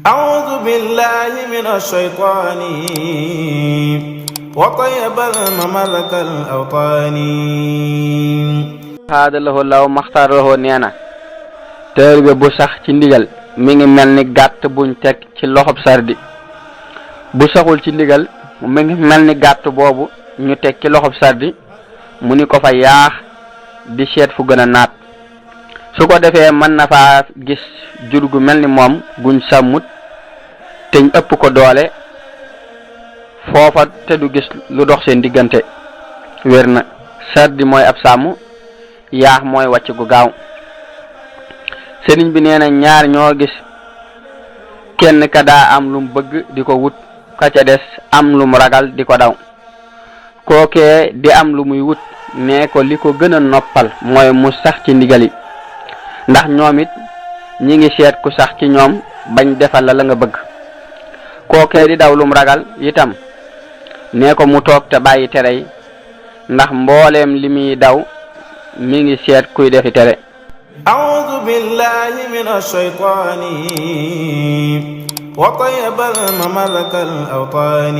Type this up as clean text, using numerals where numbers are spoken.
أعوذ بالله من الشيطان وطيب المملك الأوطان هذا له law maxtaar lahu nee na taalibe bu sax ci ndigal mi ngi mel ni gàtt buñ teg ci loxob sardi bu saxul ci ndigal mi ngi mel ni gàtt boobu ñu teg ci loxob sardi mu ni ko fa yaax di seet fu gën a naat su ko defee mën na faa gis jur gu mel ni moom guñ sàmmut teñ ëpp ko doole foofa te du gis lu dox seen diggante wér na sardi mooy ab sàmm yaax mooy wàcc gu gaaw sëriñ bi nee na ñaar ñoo gis kenn ka daa am lum bëgg di ko wut ka ca des am lum ragal di ko daw kookee di am lu muy wut nee ko li ko gën a noppal mooy mu sax ci ndigali ndax ñoom it ñi ngi seet ku sax ci ñoom bañ defal la nga bëgg kookee di daw lum ragal itam nee ko mu toog te bàyyi tere yi ndax mbooleem li muy daw mi ngi seet kuy defi tere. أعوذ بالله من الشيطان وطيب المملك الأوطان